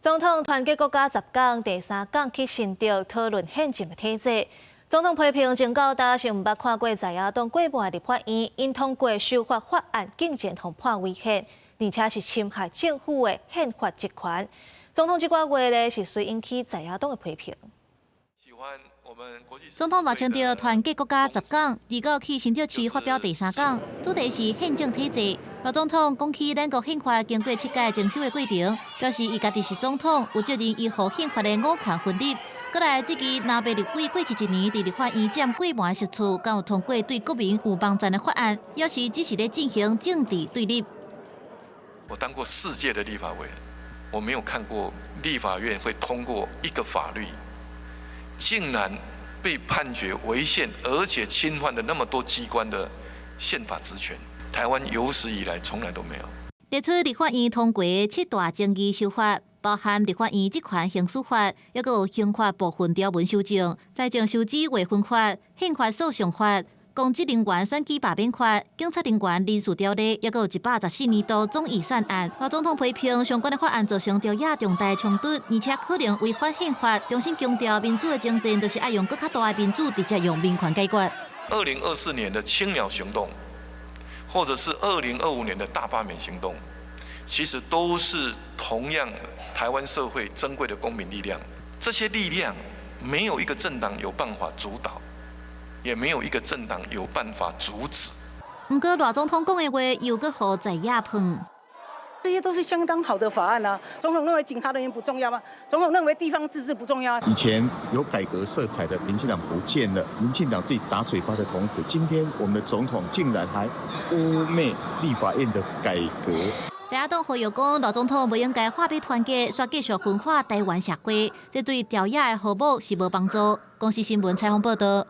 總統團結國家十工第三工去新竹討論憲政的體制。總統批評前到今是毋捌看過在野黨過半的立法院，𪜶通過修法法案，竟然予判違憲，而且是侵害政府的憲法職權。總統這寡話咧，是隨引起在野黨的批評。總統賴清德團結國家十工，二九去新竹市發表第三講，主題是憲政體制。賴總統講起咱國憲法經過七屆增修的過程，表示伊家己是總統，有責任維護憲法的五權分立。閣來這支藍白立委過去一年佇立法院佔過半席次，敢有通過對國民有幫助的法案，抑是只是咧進行政治對立。我當過四屆的立法委員，我沒有看過立法院會通過一個法律，竟然被判決違憲，而且侵犯了那麼多機關的憲法職權。台灣有史以來從來都沒有。列出立法院通過七大爭議修法，包含立法院職權行使法，抑閣有刑法部分條文修正、財政收支劃分法、憲法訴訟法、公職人員選舉罷免法、警察人員人事條例，抑閣有114年度總預算案。賴總統批評相關的法案造成朝野重大衝突，而且可能違反憲法。重新強調民主的爭戰，就是愛用閣較大的民主，直接用民權解決。 2024年的青鳥行動，或者是2025年的大罷免行動，其實都是同樣台灣社會珍貴的公民力量。這些力量沒有一個政黨有辦法主導，也沒有一個政黨有辦法阻止。毋過賴總統講的話又閣予在野噴。這些都是相當好的法案啊！總統認為警察人員不重要嗎？總統認為地方自治不重要？以前有改革色彩的民進黨不見了，民進黨自己打嘴巴的同時，今天我們的總統竟然還污衊立法院的改革。在野黨呼籲講，賴總統袂用該畫地團結，煞繼續分化台灣社會，這對朝野的和睦是無幫助。公視新聞採訪報導。